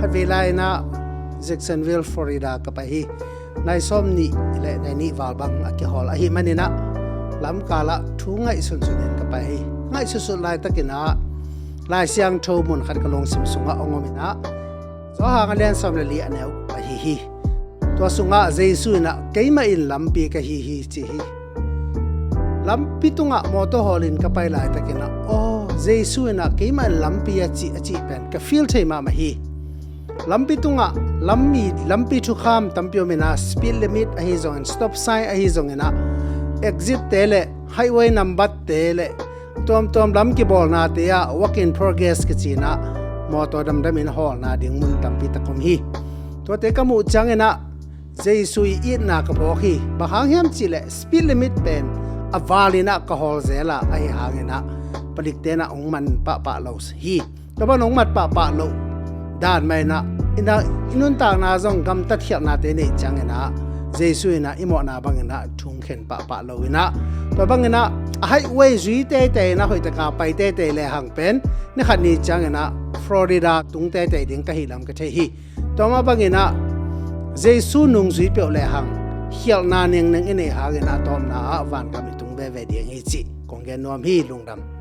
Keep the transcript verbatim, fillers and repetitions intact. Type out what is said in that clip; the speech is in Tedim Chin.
Vei lai-in ah Jacksonville, Florida ka pai hi. Nai sawm nih le nai nih val bang a kihawl ahih manin ah lamkal ah thu ngaihsunsun in ka pai hi. Ngaihsutsut laitakin ah Lai Siangtho mun khat ka lungsim sungah hong om in ah Johan a lian sawm le li a neu kua hi hi. Tua sungah Jesu in ah, "Keimah in lampi ka hi hi," ci hi. Lampi tungah mawtaw hawlin ka pai laitakin ah, aw, Jesu in ah, "Keimah in lampi a ci," a cih pen ka feel thei mahmah hi. Lampi tungah lammi, lampi thukham tampi om in ah, speed limit ahi zongin, stop sign ahi zongin ah, exit te le highway number te le tuamtuam lam kibawlnate ah work in progress kici in ah mawtaw damdamin hawlna ding mun tampi tak om hi. Tuate ka muh ciangin ah Jesu i itna ka phawk hi. Bang hang hiam cihleh speed limit pen a valin ah ka hawl zel a, ahi hangin ah palikte in ah hong man pahpah lo hi. Tua bang hong man pahpah lo dan mah in ah, i nuntakna zong gamtat khialhnate neih ciangin ah Jesu in ah i mawhna bangin ah thungkhen pahpah lo in ah, tua bangin ah a highway zui teitei in ah hoih taka pai teitei lehang pen ni khat ni ciangin ah Florida tung teitei ding ka hi lam ka thei hi. Tua mah bangin ah Jesu nungzui peuh lehang khialhna nengneng i neih hangin ah tawpna ah vangam i tung veve ding hi cih kong gen nuam hi. Lungdam.